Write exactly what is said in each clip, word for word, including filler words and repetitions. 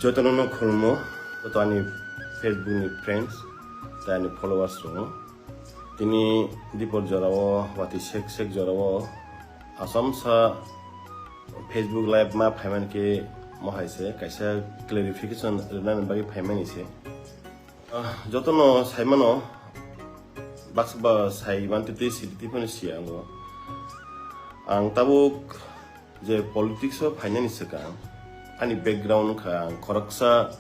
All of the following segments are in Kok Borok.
Jotono no khulmo, joto ani Facebook ni friends, tei ani followers rok. Tini dipor jorao, wati sek sek jorao, Assam sa Facebook live ma phaimani khe mohai se, kaisa clarification rwnani bagwi phaimani se. Ah, jotono saimano, baksa ba sai manti twi sidi twi phano siya ango. Ang tabuk je politics o phainani swkang, ani background wngkha ang khoroksa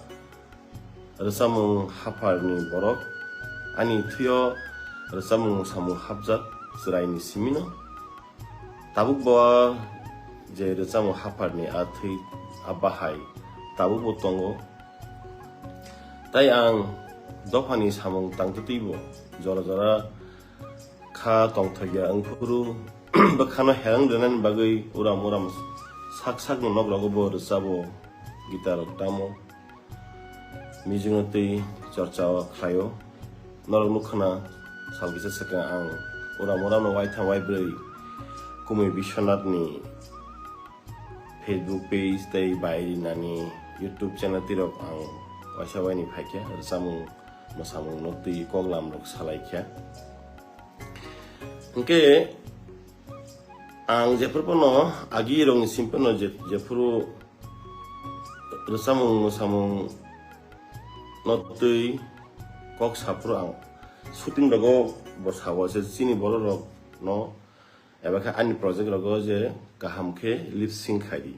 rwchapmung hapharni borok, ani thwio rwchapmung samung hapjak chwraini simino. Tabuk bo je rwchapmung hapharni a thwi a bahai tabuk bo tongo. Tai ang dophani samung tangtwtwibo jora jora kha tongthokya wngphuru bwkhano herang rwnani bagwi uram uram sak sakni nokrogo bo rwchabo, guitar rok tamo, music no twi chorcha o khlaio. Norok nukha na, sal kisa swkang ang uram uram no waitham waibrwi Kumui Biswanath ni Facebook page tei bai nani YouTube channel tirok ang waisa waini phaikha, rwchapmung mwsamung no twi koklam rok salaikha. Hwnkhe ang jephuru phano agi rokni sim phano je-, jephuru rwchapmung mwsamung no twi kok saphuru ang shooting rogo bo sao se chini borok rok no eba khe ani project rogo je kaham khe lip sync khai di.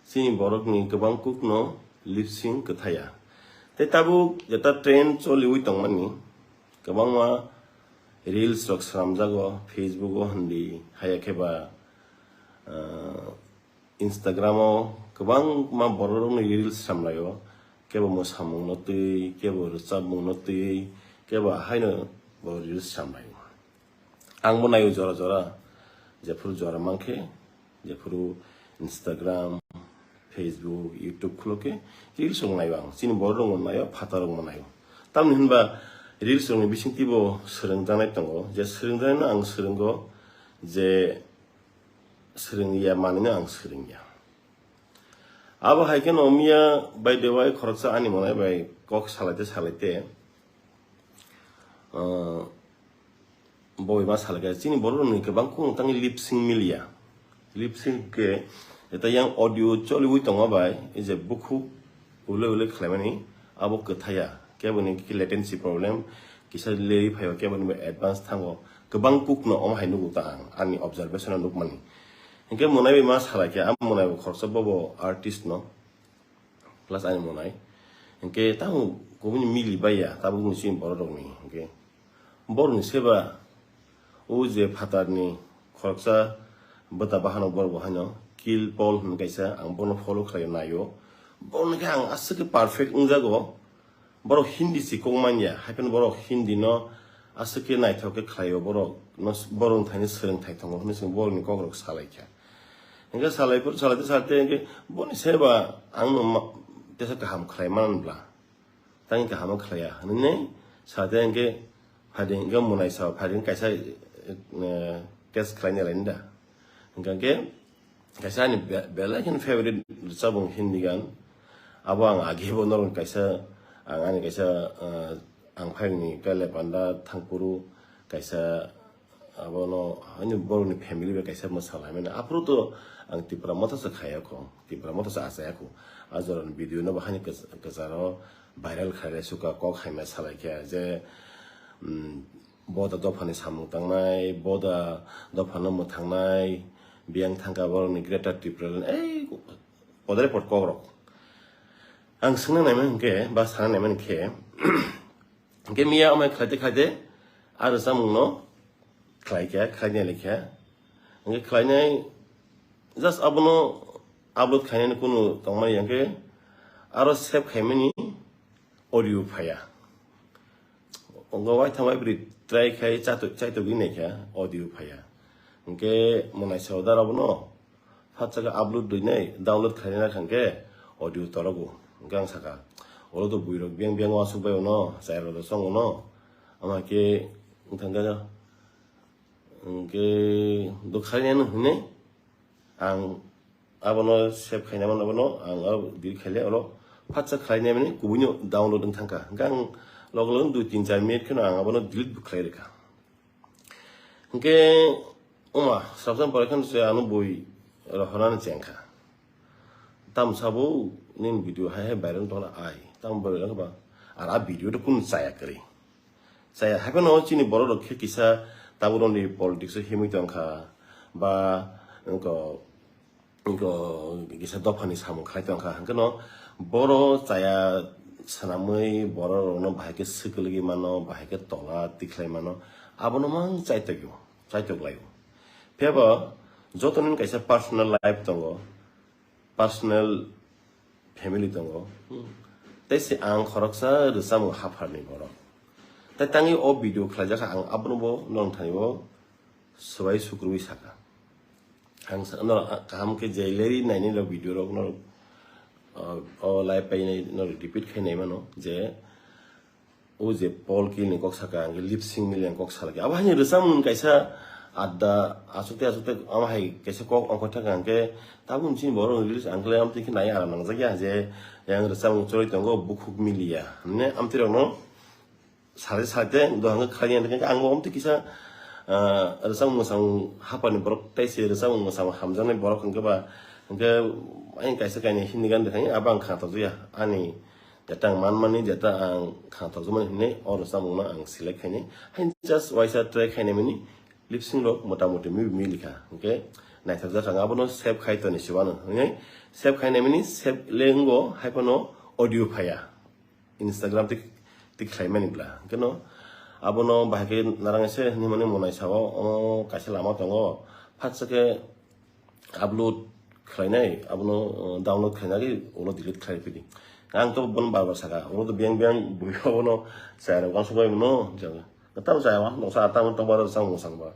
Chini borokni kwbang kuk no lip sync kwthaya. Tei tabuk jeta trend choliwi tongmani kwbangma reels rok swnamjago Facebook o hindi haya khe ba, ah, Instagram o kwbangma borok rokni reels swnamlaio, kebo mwsamung no twi, kebo rwchapmung no twi, kebo ahaino bo reels swnamlaio. Ang bo naio jora jora, jephuru jora mankhe, jephuru Instagram, Facebook, YouTube khulo khe reels rok naio ang. Chini borok rok bo naio, phatar rok bo naio. Tamni hinba reels rokni bisingtwi bo swrwngjaknai tongo, je swrwngjaknaino ang swrwngo, je swrwngya manwino ang swrwngya. Abo hai kheno miya, by the way, khoroksa ani monai bai kok salaite salaite, ah, boi ma salaikha, chini borok rokni kwbang kung tangwi lip sync miliya. Lip sync khe eta yang audio choliwi tongma bai, ei je bukhuk ulei ulei khlaimani, abo kwthaya. Kebo ni khe latency problem, kisa leri phaio, kebo ni advance thango. Kwbang kuk no omo hai nugo ta ang, ani observation o nukmani. Hinkhe monai bai ma salaikha, a monai bo khoroksa bobo artist no. Plus ani monai. Hinkhe tamo kubuni mili baiya, tabuk ni chini borok rokni. Hinkhe borokni seba o je phatarni khoroksa bwta bahano borok bo haino Kill Paul hwn kaisa, ang bono follow khlaio naio. Borokni khe ang aswk khe perfect wngjago. Borok Hindi si kok manya, hai phano borok Hindi no aswk khe naithok khe khlaio, borok no, borok wngthani swrwngthai tongo hwnwi chwng borokni kokrok salaikha. Hinkhe salai phuru, salaite salaite hinkhe boni seba ang no ma-, tesa kaham khlai man bla. Tang kaham khlaiya hwnwi nai sate hinkhe phaidi hinkhe monai sao phaidi kaisa, eh, test khlaina laini da. Hinkhe kaisa ani be-, belai kheno favorite rwchapmung Hindi gan. Abo ang age bo norok kaisa, ang ani kaisa, ah, ang phaini kale panda thangphuru kaisa abono ani borokni family bai kaisa mwsalaimani. Aphuru to ang Tipra Motha se khayakho, Tipra Motha se achayakho. A jorani video no bahani kwch-, kwcharo viral khailai suka kok haima salaikha je, mm, boda dophani samung tangnai, boda dophano mwthangnai, biyang thangkha borokni Greater Tipraland, ei, podre pod kokrok. Ang swngna naimani hinkhe, ba sana naimani khe, hinkhe miya amai khlaite khlaite, a rwchapmungno khlaikha, khlainai laikha. Hinkhe khlainai, just abono upload khainani kunu tongmani hinkhe, aro save khaimani audio phaiya. Ongo waitham waibrwi try khai chato-, chaitogwi naikha audio phaiya. Hinkhe monai sao dara bono phatsa khe upload rwinai download khainai nakha hinkhe audio torogo. Hinkhe ang sakha, oro to buirok biyang biyang uansuk bai ono, chairok to chong ono. Ama khe wngthang khe, hinkhe do khainai hwnwi ang abono save khaina mano, abono ang aro delete khaile oro Phatsa khlai naimani kubuino download wng thangkha. Hwnkhe ang logo logo dui tin char minute kheno ang abono delete bo khlai rwkha. Hwnkhe oma sabsam pore kheno se ano bui rohornani chengkha. Tam sabo nini video hai hai viral wng tongla ai. Tam viral wng ba. Ar a video to kunu chaya kwrwi. Chaya hai phano chini borok rok khe kisa tabuk rokni politics o himwi tongkha. Ba wngkha wngkha kisa dophani samung khlai tongkha. Hwnkhe no boro chaya swnamwi borok rokno bahai khe swkagwi mano, bahai khe tola tikhlai mano. Abono mang chaitokyo, chaitok laio. Phiyaba joto nini kaisa personal life tongo. Personal family tongo. Hmm. Tei se ang khoroksa rwchapmung hapharni borok. Tai tangwi o video khlaijak kha, ang abono bo nong thani bo swbai sukrubwi saka. Ang sa-, no, kaham khe je leri naini rok video rok no, uh, o live painai no repeat khai nai mano je o je Paul Kill ni kok saka, ang lip sync mili ang kok salaki. Abo haini rwchapmung kaisa adda asukte asukte amo hai kaisa kok ongkha thaka hwnkhe tabuk chini borok release ang khe amtwi khe nai aram nangjak ya je yang rwchapmung choli tongo bukhuk miliya. Hwnwi amtwi rokno sade sade dohang khe khlai ya hwnkhe ang bo amtwi kisa, ah, rwchapmung mwchapmung hapani borok tei se rwchapmung mwchapmung hamjaknai borok hwnkhe ba hwnkhe ayang kaisa kainwi Hindi gan rwkha abo ang khna tongjakya ani. Jeta ang manmani, jeta ang khna tokjamani hinwi o rwchapmungno ang select khainai. Hain just waisa try khainai mani lip sync rok motamoti mibi milikha. Hwnkhe naithokjak ang abono save khai toni se uanw. Hwnwi save khainai mani save le wngo hai phano audio phaiya. Instagram tik, tik khlaimani bla. Hwnkhe no abono bahai khe narang se hinwi mani monai sao, o kaisa lama tongo. Phatsa khe upload khlainai, abono, uh, download khlainai, ulo delete khlai phidi. Ang to bono bar bar saka, ulo to biyang biyang bui abono chaya rok uansuk bai mano, jaga. Tamo chaya uansuk noksa, tamo tokbar rok chang mosang ba.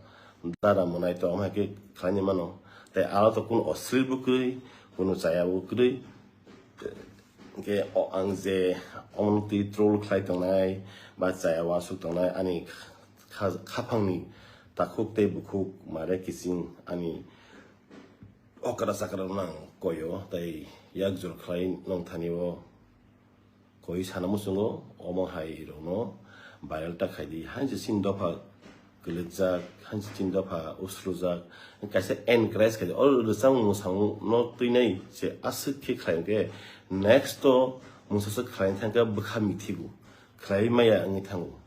Dada monai to, amhai khe khlaini mano. Tai aro to kunu oslil bo kwrwi, kunu chaya bo kwrwi. Hwnkhe o ang je omono twi troll khlai tongnai, ba chaya uansuk tongnai, ani kha-, khaphangni takhuk tei bukhuk mare kiching ani okra chakra rokno ang koio, tei yak jor khlai nong thani o koi sana muchungo, omo hai rokno viral ta khaidi, hainse chini dopha kwlwkjak, hainse chini dopha usrujak, kaisa encourage khaidi, o rwchapmung mwsamung no twinai se aswk khe khlai hwnkhe next o mungsa swk khlai thangkhe bwkha mithigo, khlai maya wngwi thango.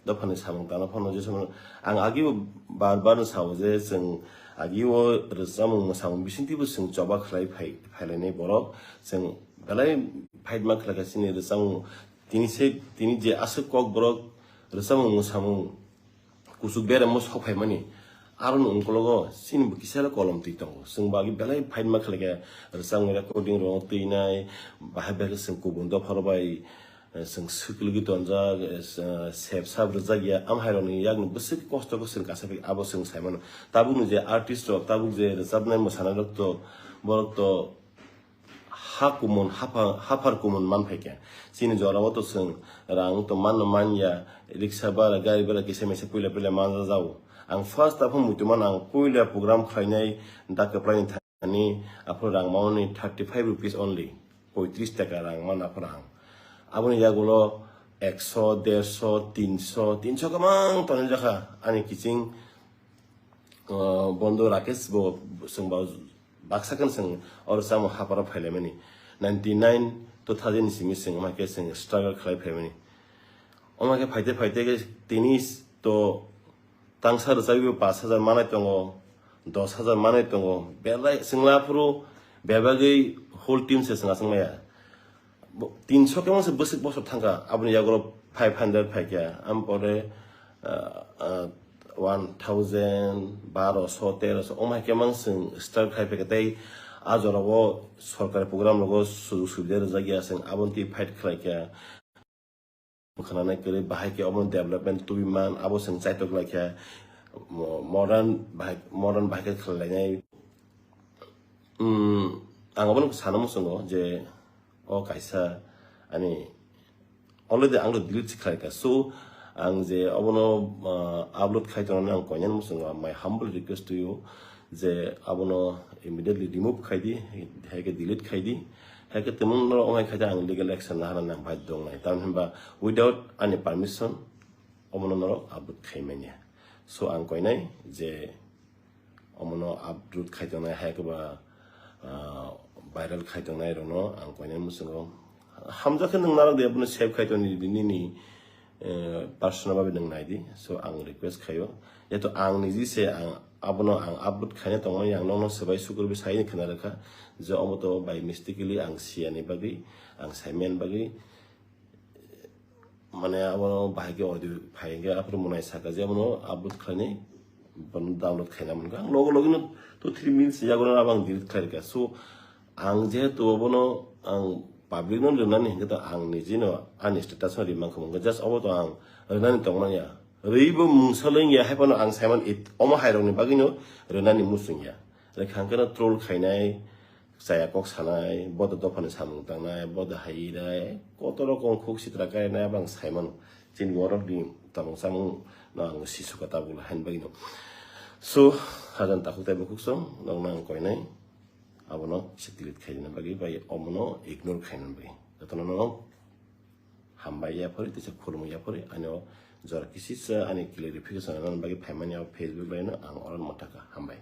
Dophani samung tangna phano je samung ang agi bo bar bar no sao je chwng agi o rwchapmung mwsamung bisingtwi bo chwng choba khlai phai, phailainai borok chwng belai fight ma khlaikha chini rwchapmung tini se tini je aswk kok borok rwchapmung mwsamung kuchuk beremo sok phaimani aroni ungkologo chini bo kisa le kolom twi tongo chwng bo agi belai fight ma khlaikha rwchapmung recording rok twinai bahai bahai khe chwng kubun dophar bai. Chwng swklugi tonjak, sep sap rwjak ya, am hai rokni yakni bwswk kosto khe chwng kasa phi abo chwng sai mano. Tabukni je artist rok, tabuk je rwchapnai mwsanai rok to, borok to ha kumun, haphar, haphar kumun man phai kha. Chini jora o to chwng rang to man no man ya, riksa bara, gari bara kisa misa puila puila manja jao. Ang first aphano muitu mano ang puila program khlainai dak kwplaini thani aphuru rang mani thirty five rupees only, poitris taka rang mano aphuru ang. Aboni yagulo ekso, derso, tinso, tinso kwbang tonwi jakha ani kiching, uh, bondo Rakesh bo chwng ba baksa khe chwng oro chamo haparo phailaimani ninety nine two thousand ni simi chwng omo khe chwng struggle khlai phaimani. Omo khe phaite phaite khe tini to tangsa rwchapwi bo pash hajar manai tongo, dos hajar manai tongo, belai chwngla phuru bebagwi whole team se chwng achang maya. Bo-, tinso khe mangsa bwswk bosor thangkha, aboni yagulo five hundred phaikha, am pore, ah, ah, one thousand, baroso, teroso, omo hai khe mang chwng start khai phaikha, tei a jorao sorkari program rogo sujug subida rwjak ya, chwng aboni twi fight khlaikha. Khwnanai kwrwi bahai khe omo development tubui man, abo chwng chaitok lai khe mo-, modern bahai, modern bahai khe khlai lainai. Hmm, ang obono sana muchungo je o kaisa ani already ang delete se khlai kha. So ang je obono, ah, upload khai tongnani ang koinani muchungo my humble request to you je abono immediately remove khai di, hai khe delete khai di. Hai khe tongmung norok ongkha khe ang legal action lahana nang bai dong nai. Tamni hwnba without ani permission omono norok upload khai manya. So ang koinai je omono upload khai tongnai hai khe ba, ah, viral khai tongnai rokno ang koinai muchungo. Hamjak khe nwng narok de abono save khai tongni nini, eh, personal babe nwng nai di. So ang request khaio. Jeto ang niji se ang abono ang upload khaina tongmani ang nokno swbai sukurbi sai khna rwkha je omo to by mistakenly ang siyani bagwi, ang saimani bagwi, mane abono bahai khe audio phai hwnkhe aphuru mwnai saka je abono upload khlainai, bono download khaina mankha. Ang logo logino two three minutes yagono abo ang delete khlai rwkha. So ang jehetu abono ang public no rwnani hwnkhe to ang nijino ani status no rimang kha mankha. Just obo to ang rwnani tongmanya. Rwibo mungsa lengya hai phano ang saiman it-, omo hairokni bagwino rwnani muchungya. Rwkha hwnkhe no troll khainai, chaya kok sanai, bodo dophani samung tangnai, bodo hai nai, koto rokom khuk sitra kainai abo ang saimano. Chini borok ni tongmung chamung no ang sisukha tabuk hai bagwino. So, hajan takhuk tei bukhuk song, nokno ang koinai, abono se delete khaina bagwi bai omono ignore khaina bagwi. Jotono no hambai yaphori, tei se khulumwi yaphori, ani o jora kisisa ani clarification rwna bagwi phaimani o Facebook bai no ang oro mantaka. Hambai.